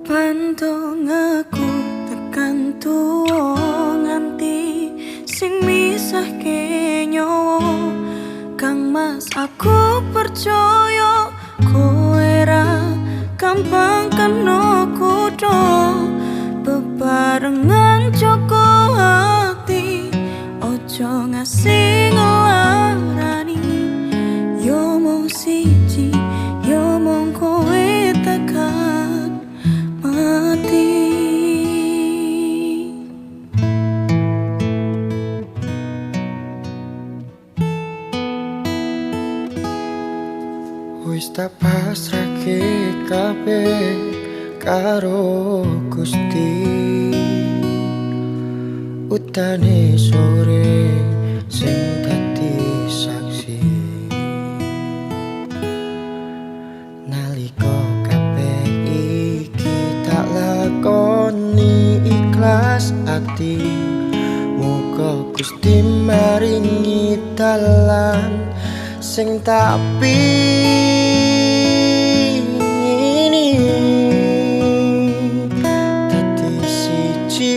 Pandong aku tekan tuwa nganti sing misahke nyawa. Kang Mas aku percaya kowe ra gampang kena kutha. Bebarengan joko ati, ojo ngasih ngelarani. Yo mung siji, yo mung kowe tekan mati. Wis tak pasrahke kabeh karo Gusti. Utane sore sing dadi saksi. Nalika kabeh iki tak lakoni ikhlas ati, muga Gusti maringi dalan sing tak pingini. Dadi siji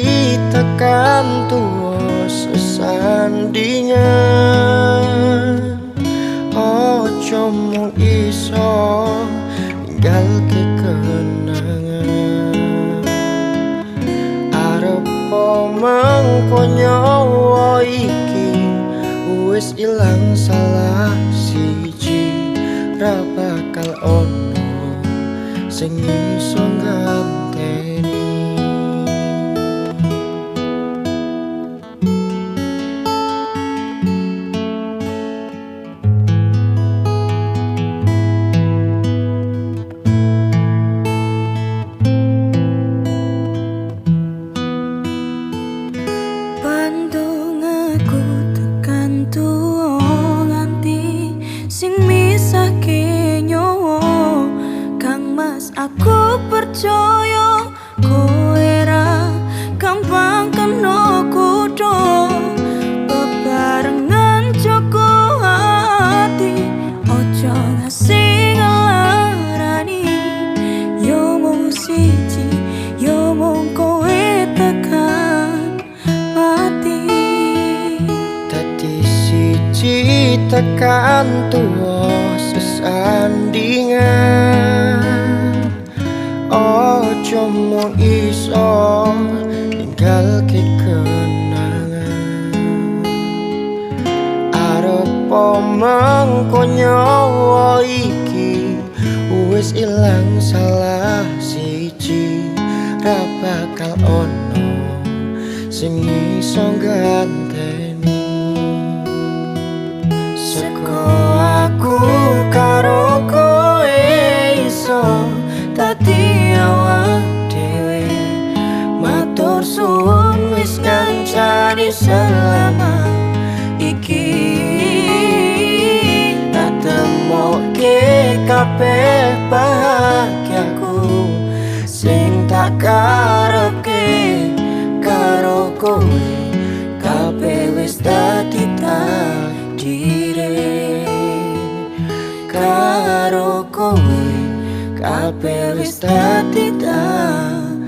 tekan tuwa sesandingan, ojo mung iso ninggalke kenangan. Arep mengko nyawa iki wis ilang salah siji, ra bakal ono sing iso nganteni. Pandong aku tekan tuwa nganti sing misahke nyawa. Kang Mas aku percaya kowe ra gampang kena kutha. Bebarengan joko ati, ojo ngasih ngelarani. Yo mung siji, yo mung kowe tekan mati. Dadi siji tekan tuwa sesandingan, ojo mung iso ninggalke kenangan. Arep mengko nyawa iki wis ilang salah siji, ra bakal ono sing iso ganteni. Seko aku karo kowe iso dadi awak dhewe. Matur suwun wis ngancani selama iki. Tak temoke kabeh bahagiaku sing tak karepke karo kowe. Kabeh wis dadi takdire karo kowe, kabeh wis dadi takdire.